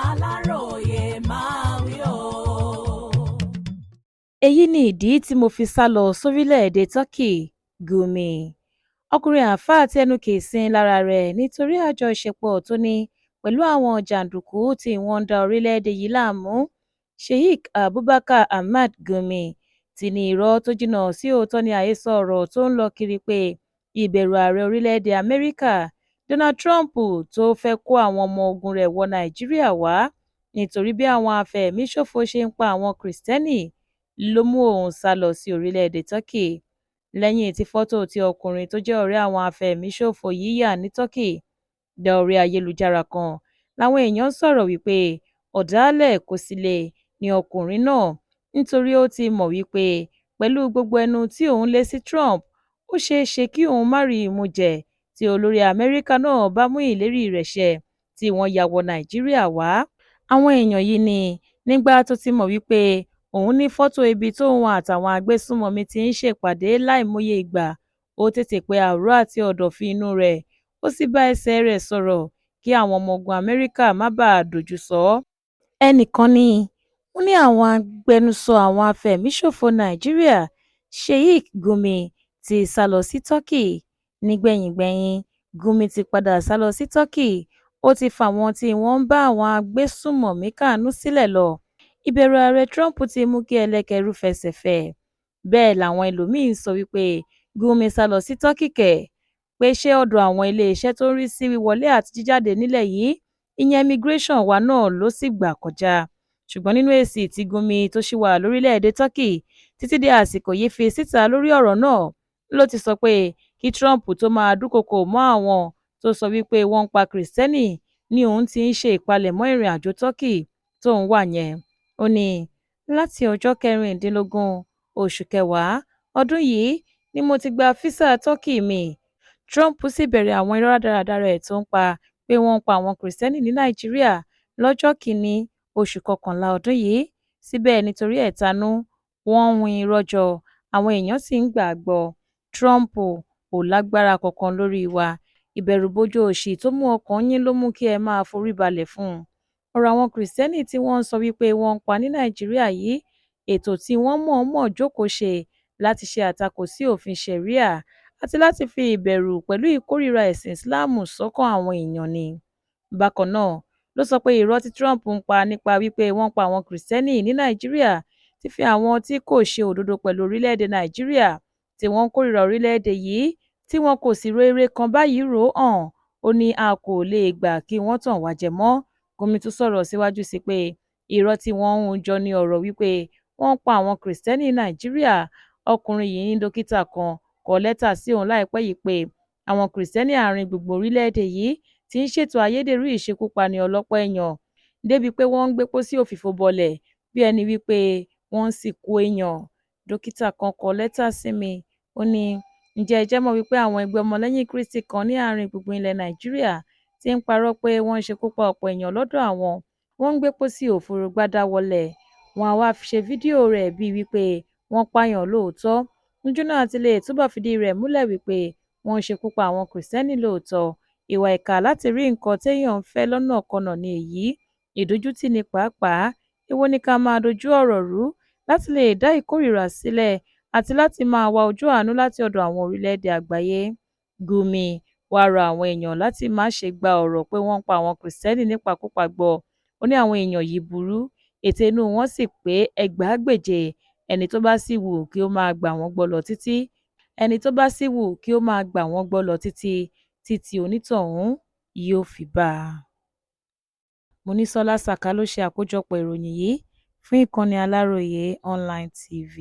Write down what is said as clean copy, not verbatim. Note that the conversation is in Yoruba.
Aláròye máa wí o. Èyí ni ìdí tí mo fi sá lọ sórílẹ̀‐èdè Turkey Gumi. Ọkùnrin àáfàá tí ẹnu kì í sí lára rẹ̀ nítorí àjọṣepọ̀ tó ní pẹ̀lú àwọn jàǹdùkú tí wọ́n ń da orílẹ̀‐èdè yìí láàmú, Sheikh Abubakar Ahmad Gumi, ti ní irọ́ tó jìnnà sí òótọ́ ní àhesọ ọ̀rọ̀ tó ń lọ kiri pé ìbẹ̀rù ààrẹ orílẹ̀‐èdè Amẹ́ríkà Donald Trump tó fẹ́ẹ́ kó àwọn ọmọ ogun rẹ̀ wọ Nàìjíríà wá nítorí bí àwọn afẹ̀míṣòfò ṣe ń pa àwọn Kristẹni ló mú òun sá lọ sí orílẹ̀‐èdè Turkey, lẹ́yìn tí fọ́tò tí ọkùnrin tó jẹ́ ọ̀rẹ́ àwọn afẹ̀míṣòfò yìí yà ní Turkey dá orí ayélujára kan làwọn èèyàn ń sọ̀rọ̀ wípé ọ̀dàlẹ̀ kò sì lè ní ọkùnrin náà nítorí ó ti mọ̀ wípé pẹ̀lú gbogbo ẹnu tí òun lè sí Trump, ó ṣeé ṣe kí òun má rí i mú jẹ tí olórí Amẹ́ríkà náà bá mú ìlérí rẹ̀ ṣẹ tí wọ́n ya wọ Nàìjíríà wá. Àwọn èèyàn yìí ní nígbà tó ti mọ̀ wípé òun ní fọ́tò ibi tóun àtàwọn agbésùnmọ̀mí ti ń ṣèpàdé láìmọye ìgbà, ó tètè pe àrò àti ọ̀dọ̀fin inú rẹ̀, ó sì bá ẹsẹ̀ rẹ̀ sọ̀rọ̀ kí àwọn ọmọ ogun Amẹ́ríkà má bàa dojú sọ ọ́. Ẹnì kan ní wọ́n ní àwọn agbẹnusọ àwọn afẹ̀míṣòfò Nàìjíríà Sheik Gumi ti sá lọ sí Turkey. Nígbẹ̀yìn-gbẹ́yín Gumi ti padà sá lọ sí Turkey, ó ti fáwọn tí wọ́n ń bá àwọn agbésùnmọ̀mí káàánú sílẹ̀ lọ. Ìbẹ̀rù ààrẹ Trump ti mú kí ẹlẹ́kẹ̀ẹ̀rú fẹsẹ̀ fẹ́ ẹ. Bẹ́ẹ̀ làwọn ẹlòmí-ín sọ wípé Gumi sá lọ sí Turkey kẹ̀, pé ṣé ọ̀dọ̀ àwọn iléeṣẹ́ tó ń rí sí wíwọlé àti jíjáde nílẹ̀ yìí, ìyẹn immigration wa náà ló sì gbà kọjá. Ṣùgbọ́n nínú èsì tí Gumi, tó ṣì wà lórílẹ̀‐èdè Turkey títí di àsìkò yìí, fi síta lórí ọ̀rọ̀ náà ló ti sọ pé kí Trump tóó máa dúnkookò mọ́ àwọn tó sọ wípé wọ́n ń pa Kristẹni ni òun ti ń ṣe ìpalẹ̀mọ́ ìrìnàjò Turkey tóun wà yẹn. Ó ní láti ọjọ́ kẹrìndínlógún oṣù kẹwàá ọdún yìí ni mo ti gba físà Turkey mi. Trump sì bẹ̀rẹ̀ àwọn irọ́ rádaràda rẹ̀ tó ń pa pé wọ́n ń pa àwọn Kristẹni ní Nàìjíríà lọ́jọ́ kìn-ín-ní oṣù kọkànlá ọdún yìí. Síbẹ̀, nítorí ẹ̀tanú, wọ́n ń hun irọ́ jọ, àwọn èèyàn sì ń gbà á gbọ́. Trump ò lágbára kankan lórí wa. Ìbẹ̀rùbojo òṣì tó mú ọkàn yín ló mú kí ẹ máa forí balẹ̀ fún un. Ọ̀rọ̀ àwọn Kristẹni tí wọ́n ń sọ wípé wọ́n ń pa ní Nàìjíríà yìí, ètò tí wọ́n mọ̀ọ́mọ̀ jókòó ṣe láti ṣe àtakò sí òfin Sharia àti láti fi ìbẹ̀rù pẹ̀lú ìkórìíra ẹ̀sìn Islam sọ́kàn àwọn èèyàn ni. Bákan náà ló sọ pé irọ́ tí Trump ń pa nípa wípé wọ́n ń pa àwọn Kristẹni ní Nàìjíríà ti fi àwọn tí kò ṣe òdodo pẹ̀lú orílẹ̀-èdè Nàìjíríà, tí wọ́n ń kórìíra orílẹ̀-èdè yìí, tí wọn kò sì ro ire kan báyìí rò ó hàn. Ó ní a kò lè gbà kí wọ́n tàn wá jẹ mọ́. Gumi tún sọ̀rọ̀ síwájú sí i pé irọ́ tí wọ́n ń hun jọ ní ọ̀rọ̀ wípé wọ́n ń pa àwọn Kristẹni Nàìjíríà. Ọkùnrin yìí ní dókítà kan kọ lẹ́tà sí òun láìpẹ́ yìí pé àwọn Kristẹni àárín gbùngbùn orílẹ̀-èdè yìí ti ń ṣètò ayédèrú ìṣekúpani ọlọ́pọ̀ èèyàn débìí pé wọ́n ń gbé pósí òfìfo bọlẹ̀ bí ẹni wípé wọ́n ń sìnkú èèyàn. Dókítà kan kọ lẹ́tà sí mi, ó ní ǹjẹ́ ẹ jẹ́ mọ̀ wípé àwọn ẹgbẹ́ ọmọlẹ́yìn Kristi kan ní àárín gbùngbùn ilẹ̀ Nàìjíríà ti ń parọ́ pé wọ́n ń ṣekú pa ọ̀pọ̀ èèyàn lọ́dọ̀ àwọn, wọ́n ń gbé pósí òfúrúgbádá wọlé, wọ́n á wáá ṣe fídíò rẹ̀ bíi wípé wọ́n pààyàn lóòótọ́, lójúnà àti lè túbọ̀ fìdí rẹ̀ múlẹ̀ wípé wọ́n ń ṣekú pa àwọn Kristẹni lóòótọ́. Ìwà ìkà láti rí nǹkan téèyàn ń fẹ́ lọ́nàkọnà ní èyí, ìdójútì ní pàápàá. Èwo ni ká máa dojú ọ̀rọ̀ rú láti lè dá ìkórìíra sílẹ̀ àti láti máa wá ojú àánú láti ọ̀dọ̀ àwọn orílẹ̀-èdè àgbáyé. Gumi wàá rọ àwọn èèyàn láti má ṣe gba ọ̀rọ̀ pé wọ́n ń pa àwọn Kristẹni nípakúpa gbọ́. Ó ní àwọn èèyàn yìí burú, ète inú wọn sì pé ẹgbàágbèje, ẹni tó bá sì wù kí ó máa gbà wọ́n gbọ́ lọ títí, ẹni tó bá sì wù kí ó máa gbà wọ́n gbọ́ lọ títí tí onítọ̀hún yóò fi bá a. Monísọ́lá Sàká ló ṣe àkójọpọ̀ ìròyìn yìí fún ìkànnì Aláròye online TV.